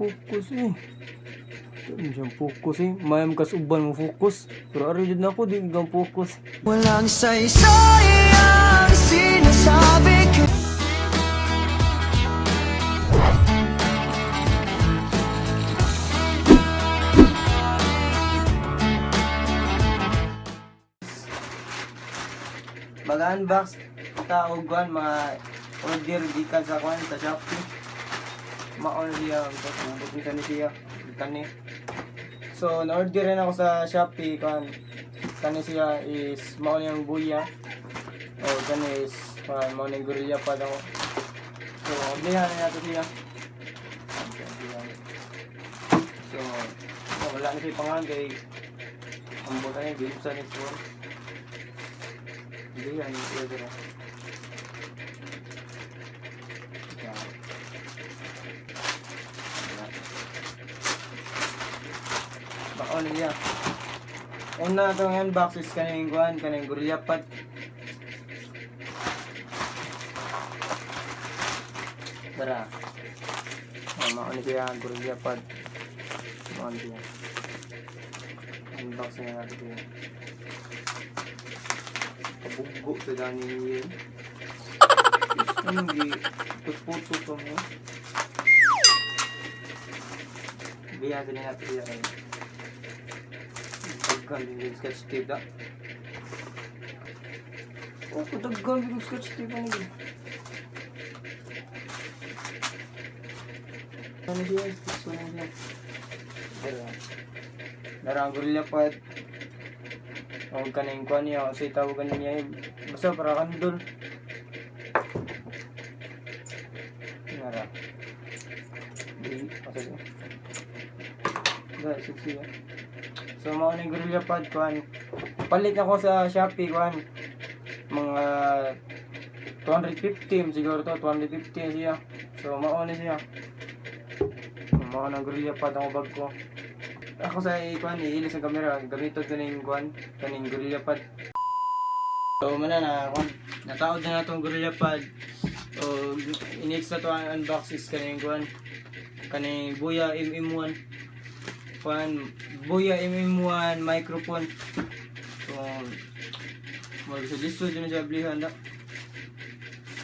Focus eh. Di siya focus eh. Mayam kas uban mo focus. Pero ari jud nako di gang focus. Walang saysay ang sinasabi ko. Mag-unbox ta og kuan, mga order gikan sa kuan sa Shopee. Mao na siya, ubot ni kani siya, kani. So, na-order rin ako sa Shopee kuan. Kani siya is mao niyang Booyah. O kani is kuan, mao ning Gorilla Pod ako. So, oblihan na nato siya. So, wala na siya pangalan kay ang buta niya, giibsan ni siya. Hindi yan, yung order na. Yan. Wala. Baka ano niya. Una itong unbox is kaning kuan, kaning Gorilla Pod. Tara. Oh, mauna siya, Gorilla Pod. Mauna siya. Unbox na natin siya. Kabuggo sa dani niya. Anong gi putputo pa mo? Biya din natin siya kayo. Daghan din yung scotch tape da. Oh, daghan din yung scotch tape ano yun? Ano siya? Gusto na siya. Dara. Dara ang Gorilla Pod. Huwag ka na yung kuha niya kasi tawagan niya eh. Basta para kandol. Nara. Di, kasi siya. Guys, siya. So, mao na yung Gorilla Pod, kuan. Palit ako sa Shopee, kuan. Mga 250 siguro to, 250 siya. So, mao na siya. Mao na ang Gorilla Pod ako bag ko. Ako sa kuan, iilis ang camera, gamiton ko na yung kuan, kaning Gorilla Pod. So, mana na, kuan, nataod na natong Gorilla Pod. O, inext na to ang unbox is kaning kuan, kaning Booyah MM1. Kuan, Booyah MM1 microphone. So, mag sa lisod na siya blihan da.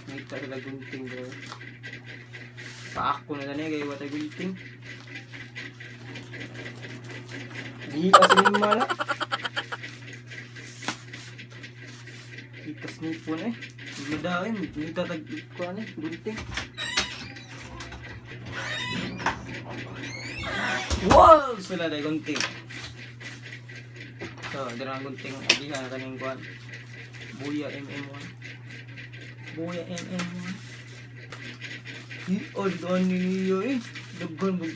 Ngita sila gunting bro. Paako na gani kay watay gunting. Di kasi ni mala. Ikas ni po na eh. Madain, ngita tag kuan eh, gunting. Wow! Sila dahil gunting. So, dira ang gunting. Agihan na kaning kuan. Booyah MM1. Booyah MM1. Di doon niyo eh. Daghan mag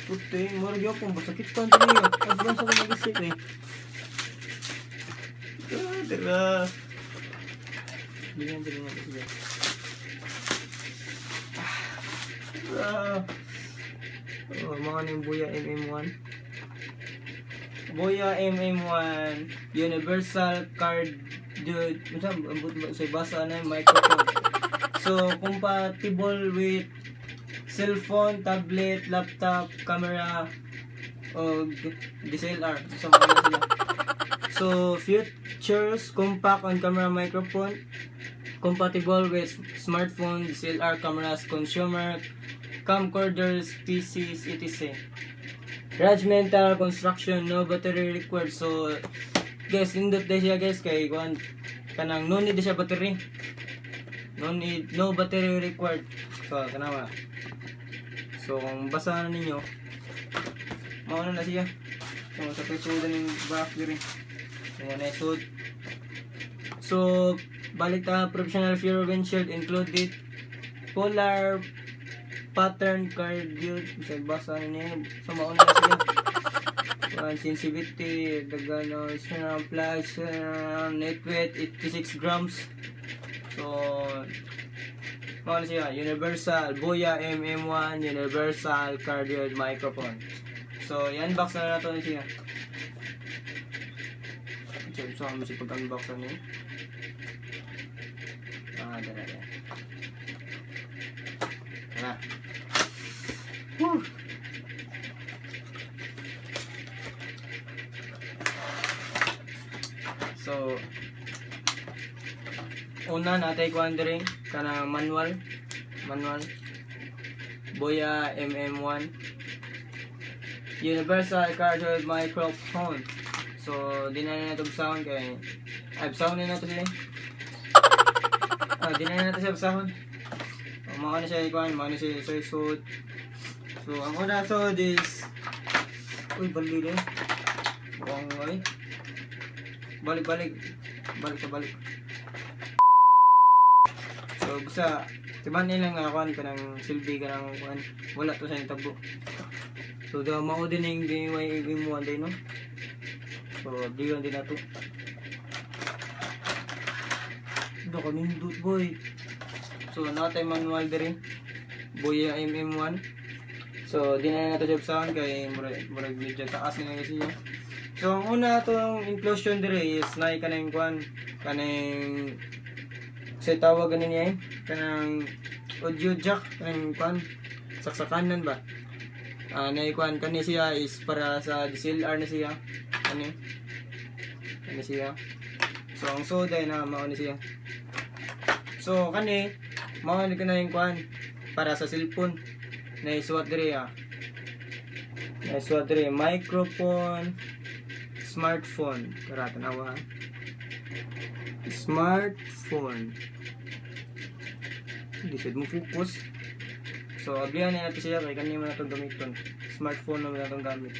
puti, mura gyapon basakit pa niyo. Ang sa ko mag-isip eh. Ah, dira. Diyan dira nga siya. Ah. Oh, mga ning Booyah MM1. Booyah MM1 Universal Card Dude, unsa ambot ba sa basa na yung microphone. So, compatible with cellphone, tablet, laptop, camera, o DSLR. So, mga sila. So, features, compact on camera microphone, compatible with smartphone, DSLR cameras, consumer, camcorders, PCs, etc. Rudimental construction, no battery required. So, guys, nindot din siya, guys, kay kuan kanang no need siya battery. No need, no battery required. So, kanawa. So, kung basa na ninyo, mauna na siya. So, sa pisudan ng back diri. So, na sud. So, balik ta professional fuel windshield included polar pattern cardioid sa basa na niyo. So, mauna na siya. One sensitivity, dagan siya plus net weight 86 grams. So, mao na siya, Universal Booyah MM1 Universal Cardioid Microphone. So, i-unbox na nato ni siya. So, so, ano siya pag-unbox na niya? Ah, dala, dala. Tara. Whew! Una, natay kuan diri kanang manual. Manual. Boya MM1. Universal cardioid microphone. So, di na nato sound kay ay sound na nato siya. Ah, di na nato siya sound. So, mao na siya ikuan, mao na siya sa suit. So, ang una so is, uy, bali din. Buang ay. Balik, balik. Balik sa balik. So, basta timan nila nga kuan kanang silbi kanang kuan. Wala to sa tabo. So, da mao din yung BYM1 din, no? So, diyon din na to. Do kanindot, boy. So, natay manual diri. Boya MM1. So, di na nato job sound kay murag murag medyo taas na kasi niya. So, ang una atong inclusion diri is naay kanang kuan, kanang sa tawag ganin niya eh, kanang audio jack, kanang kuan, saksakanan ba? Ah, naay kuan kani siya is para sa DSLR na siya. Kani. Kani siya. So, ang soda na mao ni siya. So, kani mao ni kanang kuan para sa cellphone na isuwat diri ah. Na isuwat diri microphone, smartphone. Tara, tanawa. Smartphone. Hindi siya mo focus. So, ablihan na natin siya kay kani man natong gamiton. Smartphone naman natong gamit.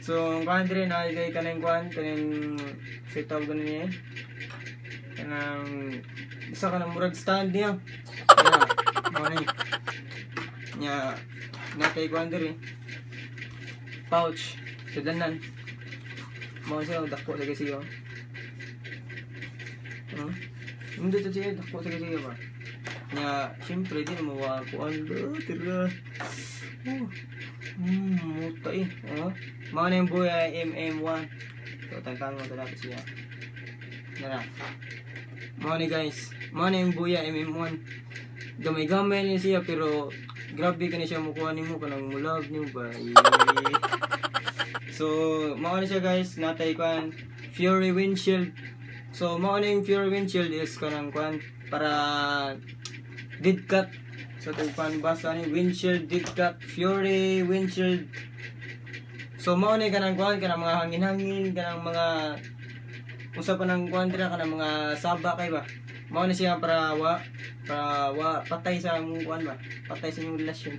So, ang kuan diri na kay kanang kuan, kanang sa tawag ganin niya eh. Kanang isa ka ng murag stand niya. Yeah, mao ni. Nya natay kuan diri. Pouch sa danan. Mao siya dako sa siya. Hindi to siya dako sa siya ba. Nya siyempre di na mawa kuan ba tira. Oh. Muta eh. Oh. Mao na yung Boya MM1. So, tangtangon to natin siya. Nara. Mao ni, guys. Mao na yung Boya MM1. Gamay-gamay ni siya pero grabe kani siya mukuha nimo kanang mulag nimo ba. Eh. So, mao na siya, guys, natay kuan Fury windshield. So, mao na yung Fury windshield is kanang kuan para dead cat. So, kung basa ni windshield dead cat, Fury windshield. So, mao ni kanang kuan kanang mga hangin-hangin, kanang mga usa pa ng kuan dira kanang mga saba kay ba. Mao ni siya para wa patay sa imong kuan ba. Patay sa imong relasyon.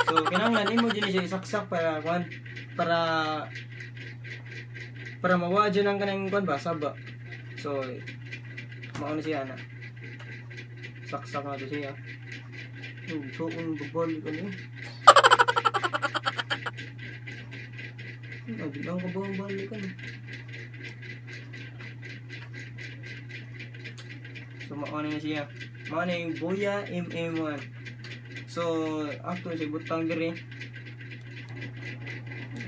So, kinahanglan imo din siya isaksak para kuan para mawa dyan ang kanang kuan ba saba. So, mao ni siya na. Saksak na to siya. Oh, so kung babalik ano eh. Ah, di lang ka ba ang balikan eh. So, mao na siya. Mao na yung Boya MM1. So, ato siya butang diri.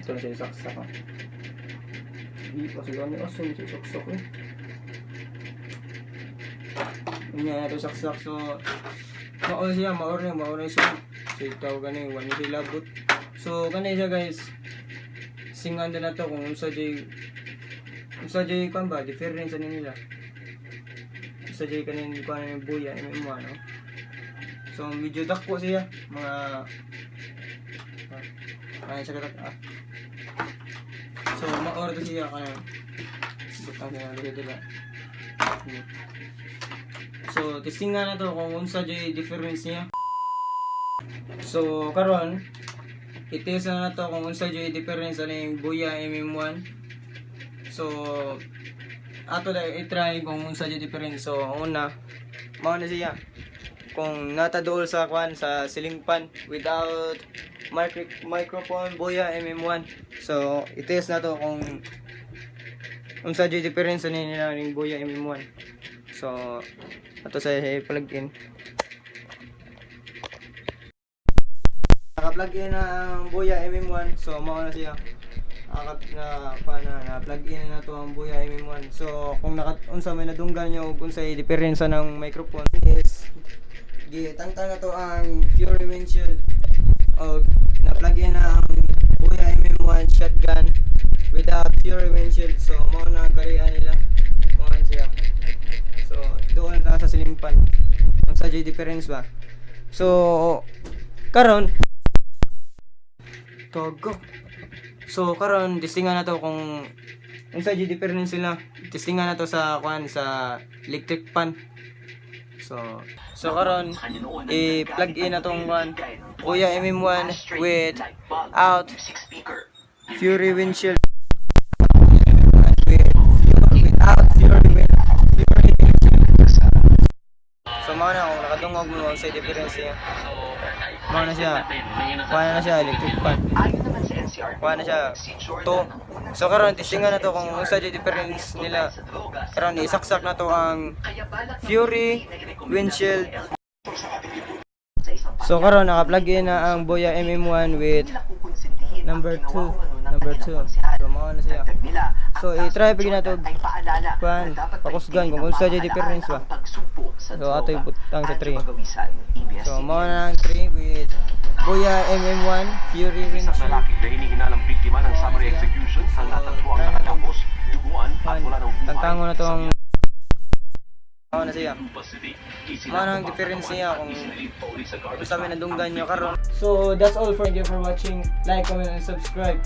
Ito na siya saksak ah. Di pa siguro ni asa siya saksak eh. Unya na ito saksak. So, mao siya, mao na siya. So, tawag gani, wala siya labot. So, kani siya, guys. Singan din na to kung unsa jay kuan ba, difference ani nila. Unsa jay kanin kuan ng Boya MM1, no? So, medyo dako siya, mga ah, ay siya katak ah. So, ma-order siya kanang butang na dito dila. So, testing nga na to kung unsa jay difference niya. So, karon i-test na to kung unsa jay difference ani Boya MM1. So, ato na i-try kung unsa jay difference. So, una, mao na siya. Kung nata dool sa kwan sa ceiling fan without microphone Boya MM1. So, i-test na to kung unsa jay difference ani nila ning Boya MM1. So, ato sa plug in. Naka-plug in na ang Boya MM1. So, mao na siya. Naka na pa na, na plug in na to ang Boya MM1. So, kung naka unsa may nadunggan nyo ug unsay diferensya ng microphone is gitangtang na to ang Fury windshield og na-plug in na ang Boya MM1 shotgun without Fury windshield. So, mao na ang karian nila. Mao na siya. So doon ta sa ceiling fan. Unsa jud difference ba? So karon Togo. So karon testingan na to kung unsa jud difference sila. Testingan na to sa kuan, sa electric fan. So karon i-plug in na tong kuan, Boya MM1 with out Fury windshield with without Fury windshield. So mao na, kung nakadungog mo sa difference niya. Mao na siya. Kuha na siya electric fan. Kuha na siya. To. So karon testingan na to kung unsa jud difference nila. Karon isaksak na to ang Fury windshield. So karon naka-plug in na ang Boya MM1 with number 2, number 2. So mao na siya. So i-try pa na to kuan, pakusgan kung unsa jud difference ba. So ato ibutang sa 3. So mao na ang 3 with Boya MM1 Fury Isang windshield. Lalaki na hinihinalang biktima ng summary execution ang natagpuang nakatapos, duguan at Kuan, wala ng buhay tangtangon na sa tong mao na siya. Lipa City. Mao na ang difference niya kung Isinalip pa uli sa garbage sa amin man nadunggan ang nyo biktima. karon. So that's all for, thank you for watching. Like, comment, and subscribe.